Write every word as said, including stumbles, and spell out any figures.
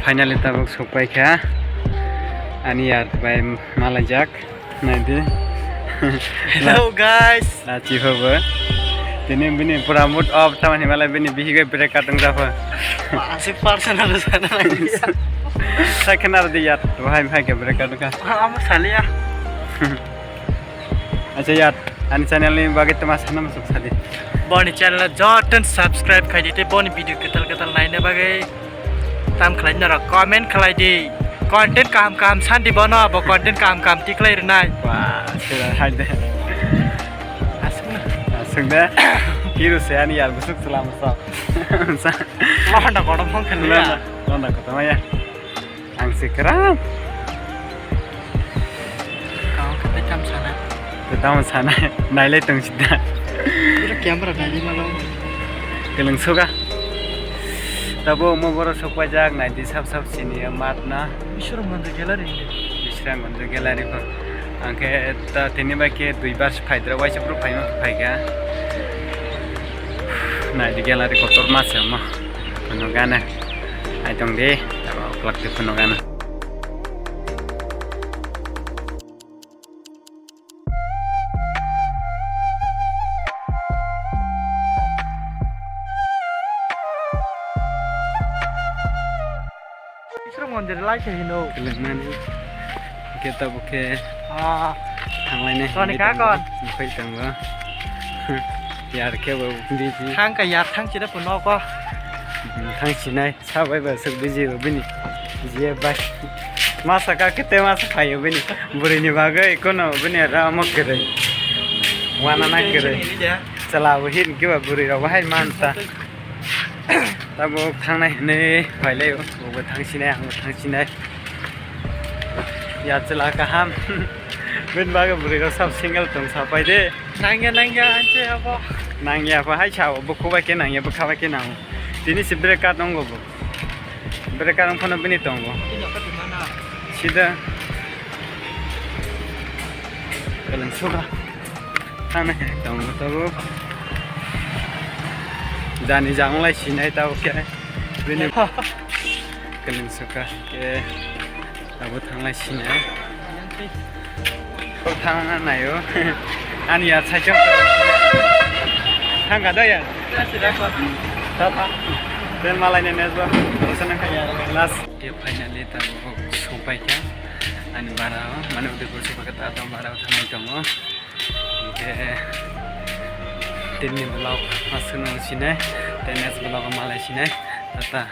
Finally tabuk sokpai kha ani yar bai malaijak. Naidi. Hello guys. Lachi hobo. Tini bini pura mood off tamani malai bini bihigo break katung japha. Asik personal sana lagi. Sakhenar di yar, wahai hai ke break katung ka. Ama saliya. Acha yar, ani channel ni bagwi tama sana masuk sadi. Boni channel joton subscribe khai di te boni video ketal ketal naina bagwi. Tam khlai norok comment khlai di. Content kaham kaham sandi bono abo content kaham kaham tiklai rwnai. Wah, sira hai de. Aswk na. Aswk de. Hero se ani yar busuk chwla musa. Lohanda kodo phone khlai ya. Lohanda kodo ya. Ang se kram. Kau kata kam sana. Kata kam sana. Nailai tong sida. Pura camera nailai malo. Keleng soga. Tabo omo borok sokpajak naidi sap sap sini mat na. Bisramganj gallery. Bisramganj gallery ko. Angke ta tini bai ke dui bar phaidra waisa bro phaima phaikha. Naidi gallery kotor ma se omo. Phunukgana. Hai tong di. Tabo kwlak te phunukgana. Isor mondir lai se hino. Kelengmani. Hingke tabuk khe Ah. Thanglainai Toni hingke kakon. Tongo. Buphai tongo. Yar khe bo busy. Thang ka yar thang chida po noko. Thang sinai. Sabai ba suk biji bo bini. Jiye bai. Masa ka kete masa khayo bini. Buri ni bagwi kono bini ra mo kere. Wana na kere. Chala bo hin kiba buri rok bahai manta. Tabo thangnai hinui phailai o. Bo thangsinai ang thangsinai. Ya chala kaham. Bini bagwi buri rok sab single tong sapai de. Nangya nangya anche abo. Nangya bo hai sao bo khubai ke nangya bo khabai ke nang. Tini si break ka tongo bo. Breaker wng phano bini tongo. Sida. Beleng sura. Thana tongo tabuk. Jani jang lai sinai tabuk khe. Bini beleng suka khe. Abo thanglai sinai. Thangna naio. Ani ya cycle. Thangka da ya. Tata. Then malai ne nesbo. Sana kaya last. Ye finally ta sopai kha. Ani bara mane ude ko sopai kha ta bara thangai tongo. Ke tinni vlog aswk nang sinai. Then next vlog malai sinai. Tata.